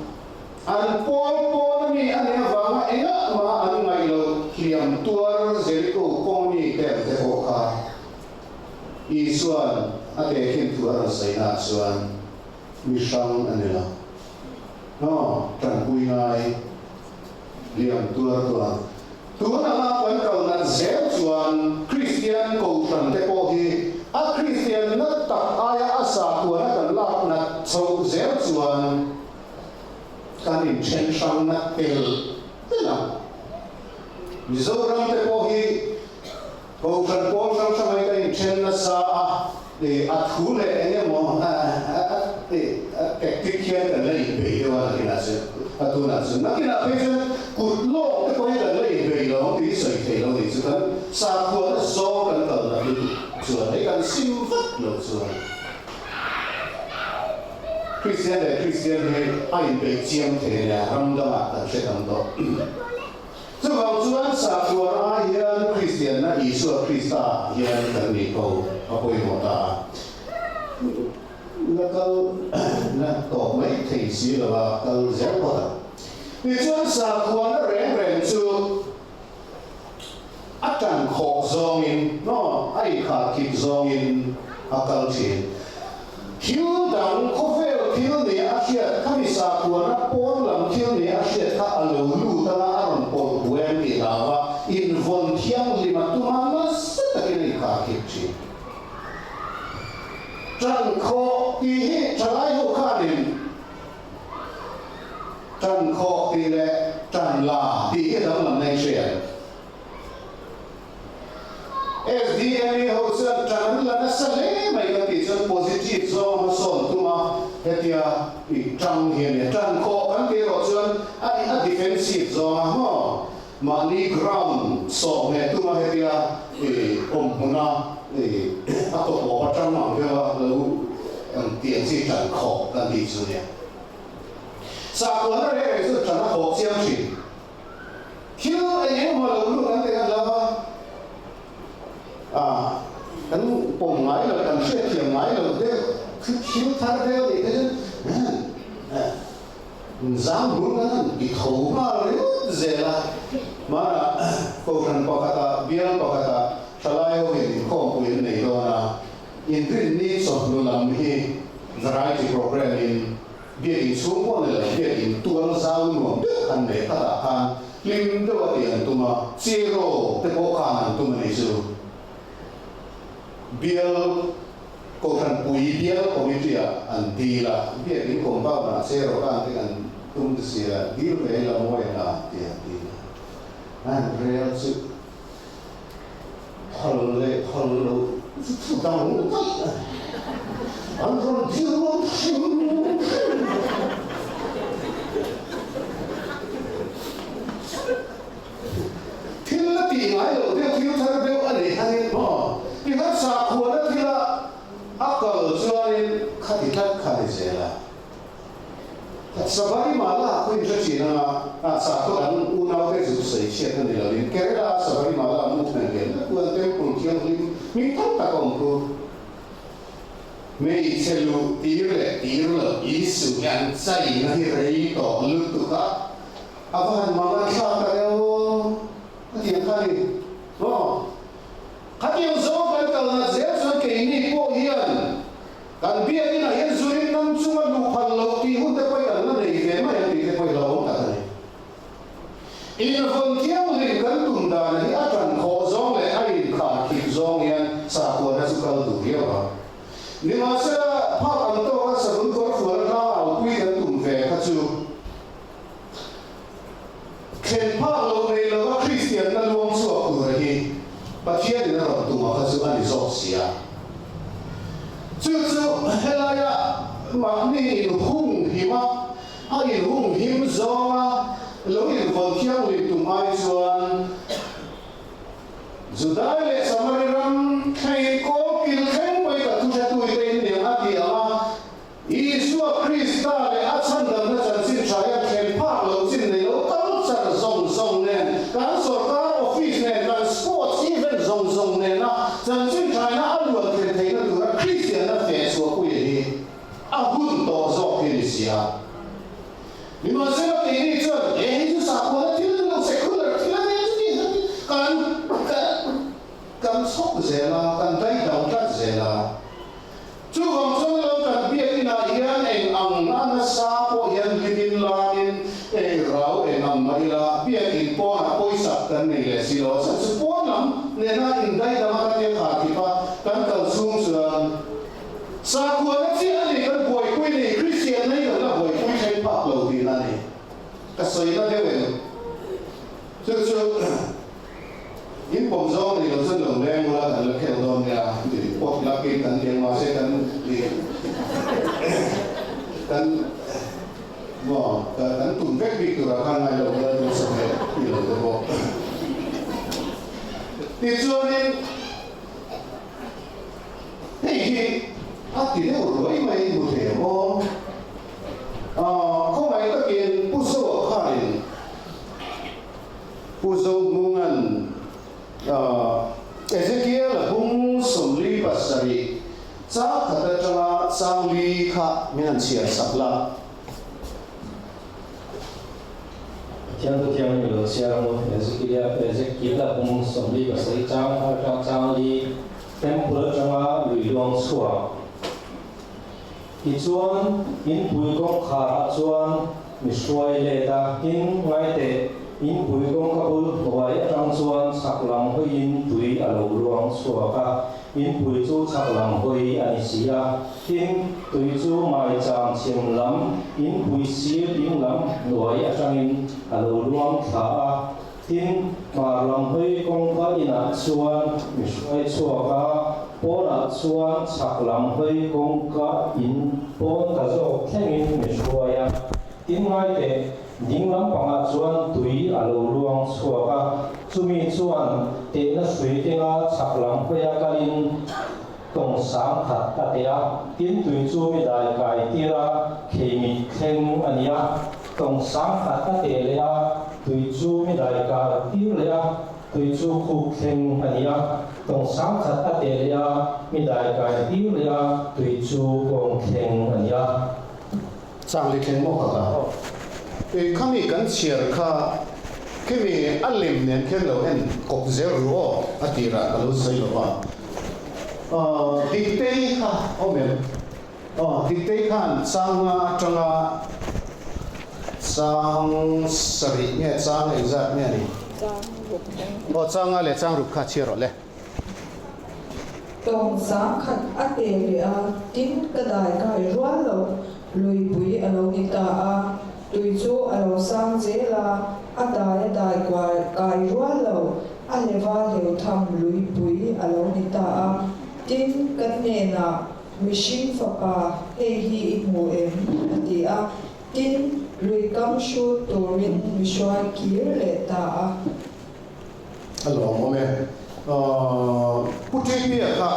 an pawl pawn ami a nih avanga engah mah an ngaih loh hliam tuar Jericho kawng mi te ang te pawh kha Isua'n a tehkhin thu a rawn sawi naah chuan mi hrang a ni lo. Aw, tanpui ngai liam tuar tuar. Tun anga kan kal nat zel chuan Kristian Kohhran te pawh hi a Kristian nat tak aia a sakhuana kan lak nat chhoh zel chuan kan inthen hrang nat tel tel ang. Mizoram te pawh hi Kohhran pawl hrang hrang hi ka inthen nasa a, a thu leh eng emaw tactic hian kan la inbei deuh a nakinah chuan, a tunah chuan nakinah phei chuan kut lawk te pawh hi kan la inbei lo ang tih sawi thei lo nih chu kan sakhuana zawng kan kal nat lutuk chuan hei kan sim vat lo chuan Kristian leh Kristian hi a inbei chiang thei a nia, ram dangah kan hre tam tawh. Chuvang chuan sakhuar ai hian Kristianna Isua Krista hian kan nih ko a pawimawh ta a. La kal na tawp mai thei si lo a, kal zel phawt ang. Tichuan sakhuana reng reng chu a tan khawh zawngin, no, a inkharkhip zawngin a kal thin. Thil dang, khawvel thil nia a hriat, khami sakhuana pawn lam thil nia a hriat kha a lo lut anga a rawn pawlh buai ang tih hlau a, invawn thianghlim a tum a, nasa takin a inkharkhip thin. Ṭankhawh tih hi ṭhalai ho khanin ṭankhawh tih leh ṭanla tih hi a danglam na i hria em? SDME ho chuan ṭan an la nasa hle mai kan tih chuan positive zawng hmasawn tum a, hetia i ṭang hi a nia. Ṭan khawh kan tih erawh chuan a a defensive zawng a maw? Mahni ground sawh ngheh tum a hetia i awm hmuna i a tawpawp a ṭang ang deuh a lo ang tih ang chi ṭan khawh kan tih chu nia. Sakhuana reng reng chu ṭan a khawh chiang ṭhin. Thil eng eng emaw lo lut an ti ngat lo va, ah kan pawm ngai lo, kan hriatthiam ngai lo deuh, thil thar deuh nih te chu Zang bul kan han ti tho nghal ringawt zel a, hmanah kohhran pakhatah bial pakhatah thalai hovin inkhawmpui an nei dawn a, inrinni chawhnu lam hi variety programme in biakin chhung pawh ni lo biakin tual zau nuam deuh khan nei khatah khan hlim deuh a tih an tum a, cheraw te pawh khan an tum a nih chu. Bial Kohhran pui bial committee ah an dil a, biakin compound ah cheraw khan te kan tum ti sia, dil ve ila mawi hna ti an dil a. An rel chu phal leh phal lo chu thu dang daih a ni. An rawn dil rawn hrim hrim. Thil la tih ngai loh deuh, thil thar deuh a nei hanin maw? Tikhan sakhuana thila a kal chuanin khati tlat kha ni zel a. Sabarimala khaw inhre thin anga sakhaw dang unaute zuk sawi chhiat a ni lovin Kerala a Sabarimala movement lian tak chuan temple thianghlim hming tam tak a awm khu. Hmeichhe luh tir leh tir loh Isu hian chaina hi rei tawh lutuk a. A va han mang a thlak ta deuh a ti ang kha ni maw? Khatiang zawng kan kal nat zel chuan keini pawh hian kan biakinah hian zurin nam chunga luh phal loh tih hun te pawh hi kan la nei ve mai ang tih te pawh hi hlauhawm tak a ni. Invawn thianghlim kan tum dan hi a tan khawh zawng leh a inkhar khip zawng hian sakhuana chu kal duh viau ang. Nimahsela, phak ang tawka savun kawr fual atang aupui kan tum ve kha chu, Thlen phak lo nei lova Kristianna luang chhuak tur hi Pathianin a rawn tum a kha chu a ni zawk si a. Chu chu helaia mahni inhung him a, a inhung him zawnga lo invawn thianghlim tum ai chuan Judai leh Samari ram thlengin kawlkil thleng mai ka thuhretuite in niang a ti ang a, Isua Krista leh a chhandamna chanchin tha hian thlen phak lo chin nei lo culture zawng zawng nen, kan sorkar office nen, kan sports event zawng zawng nena chanchin thaina a luan thlen theihna tura Kristianna feh chhuahpuia hi a hun tawh zawk hi ni si a. Nimahsela keini chuan he hi chu sakhuana thil ni lo, secular thil a nia chuti chuti kan kan chhawk zel a, kan daidang tlat zel a. Chuvang chuan lo kan biakinah hian eng ang a nasa pawh hian hlimin lanin ei rau eng ang mah ila biakin pawnah pawisa kan nei leh si lo a, chhan chu pawn lam nena indaidang a kan tia khar khip a kan kal chhung chuan sakhuana chiah a ni kan buaipui ni, Kristianna hi kan la buaipui thleng phak lo tihna a ni. Ka sawina deuh em? Chu chu. In pawm zawng ni lo chuan lo leng ula kan la khel dawn nia ti pawt lakin kan leng mahse kan ti kan maw kan tum vek bik turah khan ngai lo ula tun sak leh ti lo te pawh tichuanin hei hi a ti deuh ruai mai hmu thei ang aw khawngaih takin Pu Zoa khanin Pu Zohmunga'n Ezekiel-a bung 47 chang khat atanga chang li kha min han chhiar sak la. Pathian thu thiang ni lo chhiar ang u, Ezekiel-a bung 47 chang khat atanga chang li, Temple atanga lui luang chhuak. Tichuan, inpui kawngkharah chuan mi hruai let a, tin, ngai teh, inpui kawngka bul hnuai atang chuan chhak lam hawiin tui a lo luang chhuak a, inpui chu chhak lam hawi a ni si a. Tin, tui chu maicham chhim lam, inpui sir ding lam hnuai atangin a lo luang thla a. Tin, hmar lam hawi kawngka inah chuan mi hruai chhuak a, pawnah chuan chhak lam hawi kawngka in pawn ta zawk thlengin mi hruai a. Tin, ngaiteh, ding lampangah chuan tui a lo luang chhuak a, chumi chuan tehna hrui kenga chhak lam hawia kalin tawng sang khat a teh a. Tin, tui chu mi dai kai tir a, kheimit thleng a ni a. Tawng sang khat a teh leh a, tui chu mi dai kar tir leh a, tui chu khup thleng a ni a. Tawng sang khat a teh leh a, mi dai kai tir leh a, tui chu kawng thleng a ni a. Chang li thleng maw ka ta? Khami kan chhiar kha khimi a lem nen khian lo en kawp zel ru aw a tirah ka lo sawi lo va. Diktei kha awm em? Aw, Diktei khan chang nga atanga chang sarih nge chang engzat nge a ni? Aw, chang nga leh chang ruk kha chhiar rawh le. Tawng 10,000 a te leh a, tin ka dai kai rual lo, luipui a lo ni ta a, tui chu a lo sang zel a, a dai a dai kai rual lo, a hleva hleu tham luipui a lo ni ta a, tin ka hnenah mihring fapa hei hi i hmu em? a ti a, tin lui kam hrut turin mi hruai kir leh ta a. A lawmawm e. Pu Ṭipia kha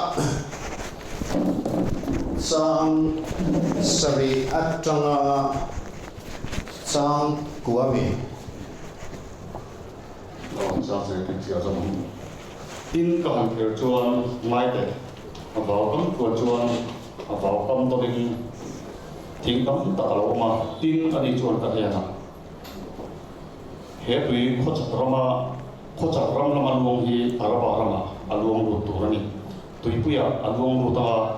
chang sarih aṭanga chang kua mi? Aw, chang sarih tih chiah zawng ang. Tin ka han kher chuan ngai teh, a vau kam tluan chuan a vau kam tawnin thing tam tak a lo awm a, tin ani chuan ka hnenah, He tui khawchhak rama khawchhak ram lama luang hi Araba ramah a luang lut tur a ni. Tuipuiah a luang lut anga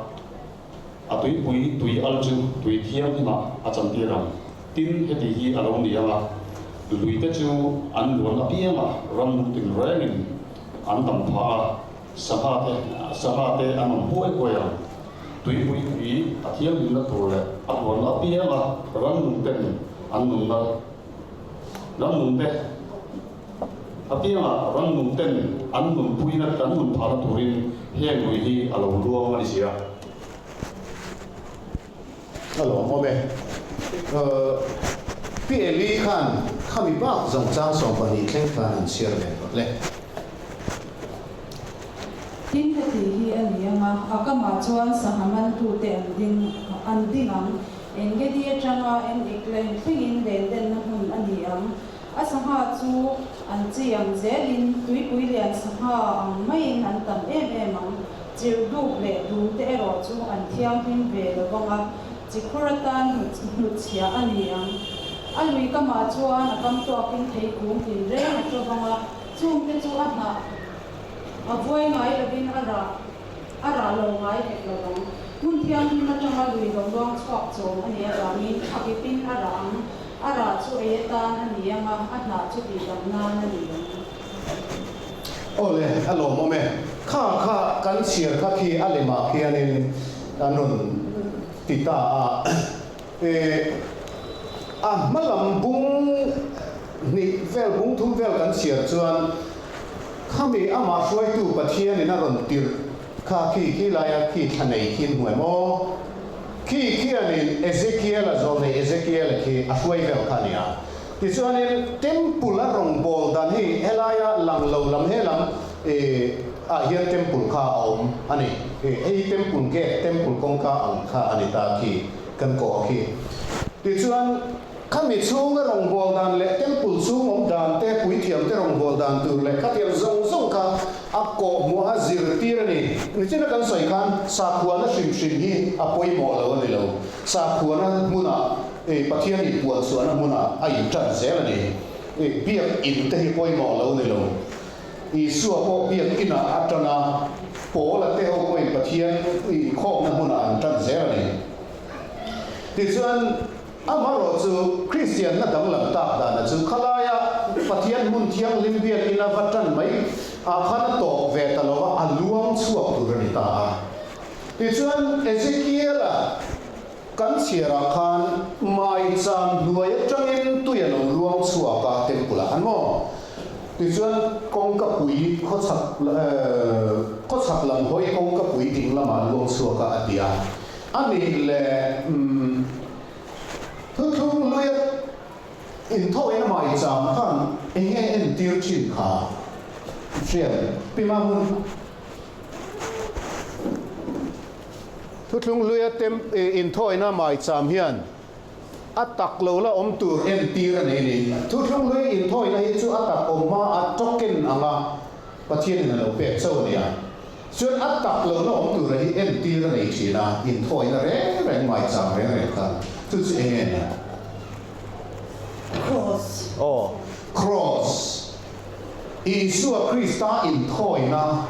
a tuipui tui al chu tui thianghlimah a chantir ang. Tin, heti hi a lo ni anga luite chu an luan apianga ram tinrengin an dam phah a, sangha te sangha te an awm huai huai ang. Tuipui tui a thianghlimna tur leh a luan apianga rannungten an nunna Rannungte apiangah rannungten an nunpuina an nun phahna turin heng lui hi a lo luang a ni si a. A lawmawm e. Pi Eli khan khami bak zawng chang 12 thleng khan an chhiar ve tawh le. Tin heti hi a ni ang a, a kamah chuan sangha mantute an ding an ding ang. Engedi atanga en Eklen thlengin lendenna hmun a ni ang. A sangha chu an chi ang zelin tuipui lian sangha ang maiin an tam em em ang. Chirh duk leh dum te erawh chu an thianghlim ve lo vang a, chi khur atan hnutchhiah a ni ang. A lui kamah chuan a kam tuakin thei kung tinreng a to vang a, chungte chu a hnah a vuai ngai lovin a rah. A rah lo ngai hek lo ang. Hmun thianghlim atanga lui lo luang chhuak chawm a nih avangin a kipin a rah ang. A rah chu ei atan a ni ang a, a hnah chu tihdam nan a ni ang. Awle, a lawmawm e. Kha kha kan chhiar kha khi a lemah khianin an rawn ti ta a. E, a hma lam bung hnih vel, bung thum vel kan chhiar chuan Khami amah hruaitu Pathianin a rawn tirh kha khi khi laia khi thla nei khi an hmu em aw? Khi khianin Ezekiel-a zawlnei Ezekiel-a khi a hruai vel kha a ni a. Tichuanin Temple a rawngbâwl dan hi helaia lang lo lam he lam ah hian Temple kha a awm a ni. Hei hi Temple gate, Temple kawngka ang kha a ni ta khi kan kawh khi. Tichuan. Khami chhunga rawngbâwl dan leh temple chhung awm dan te, puithiam te rawngbâwl dan tur leh khatiang zawng zawng kha a kawhhmuha zirtir a ni. Nichina kan sawi khan sakhuana hrim hrim hi a pawimawh lo a ni lo. Sakhuana hmunah Pathian inpuan chhuahna hmunah a inṭan zel a ni. Biak in te hi pawimawh lo a ni lo. Isua pawh biak inah a ṭan a, Paula te ho pawhin Pathian inkhawmna hmunah an ṭan zel a ni. Tichuan. Amaherawh chu, Kristianna danglam tak dana chu khalaia Pathian hmun thianghlim biakina va tan mai ah khan a tawp ve ta lo va, a luang chhuak tur a ni ta a. Tichuan, Ezekiel-a kan chhiarah khan maicham hnuai atangin tui a lo luang chhuak a, temple-ah khan maw? Tichuan, kawngkapui khawchhak khawchhak lam hawi kawngkapui ding lamah a luang chhuak a, a ti a. A nih leh umm thuthlung luia inthawhin a maicham khan eng nge entir thin kha hriat pi ma hun. Thuthlung luia tem inthawina maicham hian a tak lo la awm tur entir a nei a ni. Thuthlung luia inthawina hi chu a tak awm hma a token anga Pathianin a lo pek chauh a nia. Chuan a tak lohna awm tura hi entir a nei thin a, inthawina reng reng maicham reng reng kha chu chu eng nge ni? Cross. Aw, Cross. Isua Krista inthawina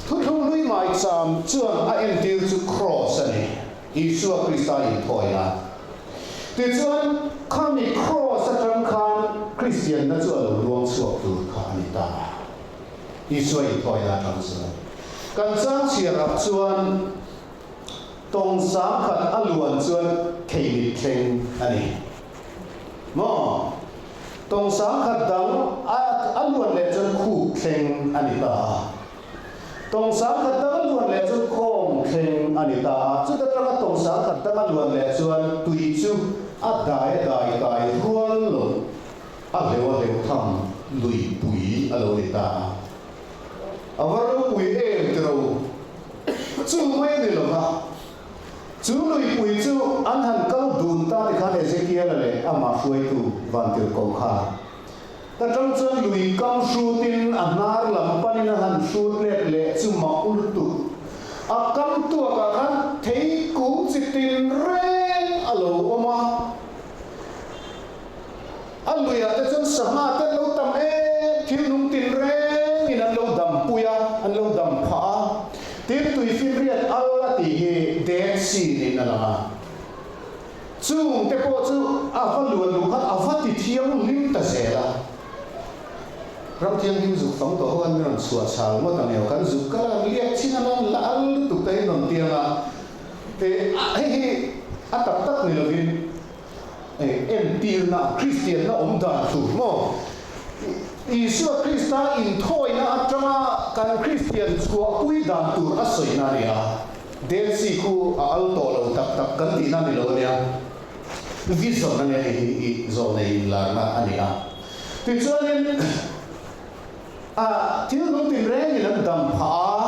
Thuthlung hlui maicham chuan a entir chu Cross a ni. Isua Krista inthawina. Tichuan, khami Cross atang khan Kristianna chu a lo luang chhuak tur kha a ni ta a. Isua inthawina atang chuan. Kan chang chhiarah chuan tawng sangkhat a luan chuan theimit thleng a ni. Maw? Tawng sangkhat dang a a luan leh chuan khup thleng a ni ta a. Tawng sangkhat dang a luan leh chuan khawng thleng a ni ta a. Chuta tanga tawng sangkhat dang a luan leh chuan tui chu a dai a dai kai rual lo, a hleuh a hleuh tham lui pui a lo ni ta a. A va ropui em tiro? Chu mai a ni lo va. Chu luipui chu an han kal dun ta ti khan Ezekiel-a leh amah hruaitu Vantirhkoh kha ta tang chuan lui kam hrutin a hnar lam panin a han hrut let leh chu mak lutuk. A kam tuakah khan thei kung chi tin reng a lo awm a. A luiah te chuan sangha te an lo tam em, thil nung tin rengin an lo dampui a, an lo dam phah a. Tin, tuifinriat al a tih hi Dead Sea niin a lang a. Chung te pawh chu a va luan luh khan a va ti thianghlim ta zel a. Ram thianghlim zuk fang tawh ho an rawn chhuah chhal ngawt ang eo, kan zuk kal a, kan liak chin a lan la al lutuk te hi rawn tiang a. Hei hi a tak tak ni lovin Entirna, Kristianna awm dan tur maw? Isua Krista inthawina atanga kan Kristian chhuahpui dan tur a sawina a ni a. Dead Sea khu a al tawh lo tak tak kan tihna a ni lo a nia. Vision a nia hei hi i zawlnei inlarna a ni a. Tichuanin a thil nung tinrengin an dam phah a.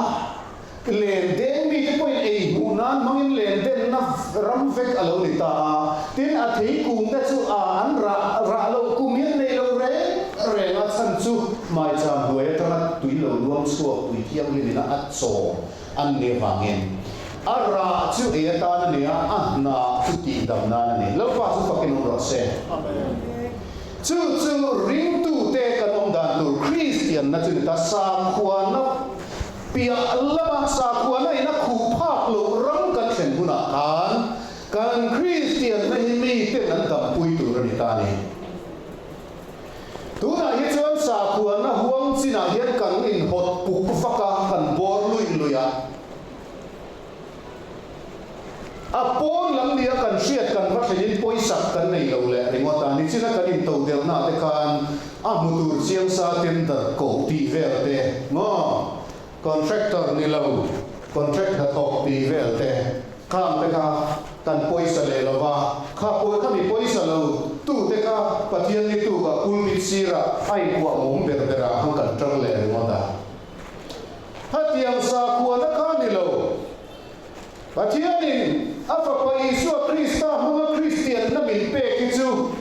Len deng mite pawhin ei hmuh nan hmangin len denna ram vek a lo ni ta a. Tin, a thei kungte chu a an rah rah loh kum hian nei lo reng reng a chhan chu maicham hnuai atanga tui lo luang chhuak tui thianghlim ina a chawm an nih avangin a rah chu ei atan a ni a, a hna chu tihdam nan a ni. Lalpa chu fakin awm rawh se. Chu chu ringtute kan awm dan tur Kristianna chu ni ta, sakhuana Piah lama sakhuana in a khuh phak loh ram kan thlen hunah khan kan Kristianna hi miten an dampui tur a ni ta a ni. Tunah hi chuan sakhuana huang chinah hian kan inhawt puk vak a, kan bawr luih luih a. A pawn lam nia kan hriat kan va thlenin pawisak kan nei lo leh ringawt a, nichina kan intodelhna te khan a hmu tur chiang sa tender koh tih vel te maw, contractor ni lo contract hnathawk tih vel te khang te kha kan pawisa leh lo va, kha pawi kha mi pawisa lo tu te kha Pathian ni tukah pulpit sirah a inkuah mum ber berah khan kan tang leh ringawt a. Hetiang sakhuana kha ni lo. Pathianin a Fapa Isua Krista hmanga Kristianna min pek hi chu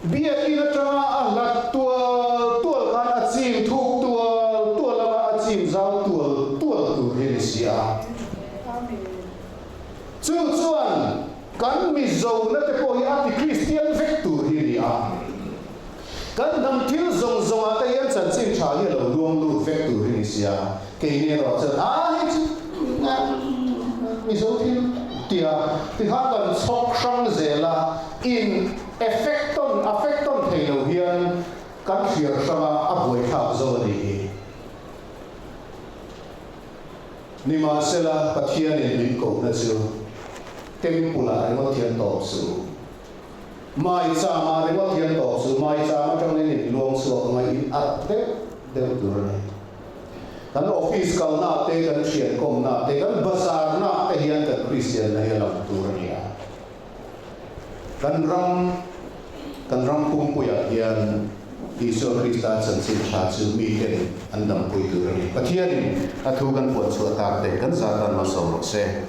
biakin atanga a hlat tual tual khan a chim thuk tual tual anga a chim zau tual tual tur hi a ni si a. Chu chuan kan Mizona te pawh hi a ti Kristian vek tur hi a ni a. Kan hnam thil zawng zawngah te hian chanchin tha hi a lo luang lut vek tur hi ni sia, keini erawh chuan a hei chu Mizo thil tia tikhan kan chhawk hrang zel a, in effect tawn affect tawn thei lo hian kan hriar hrang a, a buaithlak zo a nih hi. Nimahsela Pathianin min kohna chu Temple ah ringawt hian tawp suh. Maichama ringawt hian tawp chu maicham atangin in luang chhuak anga in arh deuh deuh tur a ni. Kan office kalna te, kan thian kawmna te, kan bazarna te hian kan Kristianna hi a lang tur a ni a. Kan ram, kan ram pumpuiah hian Isua Krista chanchin tha chu miten an dampui tur a ni. Pathianin a thu kan puan chhuah tak te kan zah tan malsawm rawh se.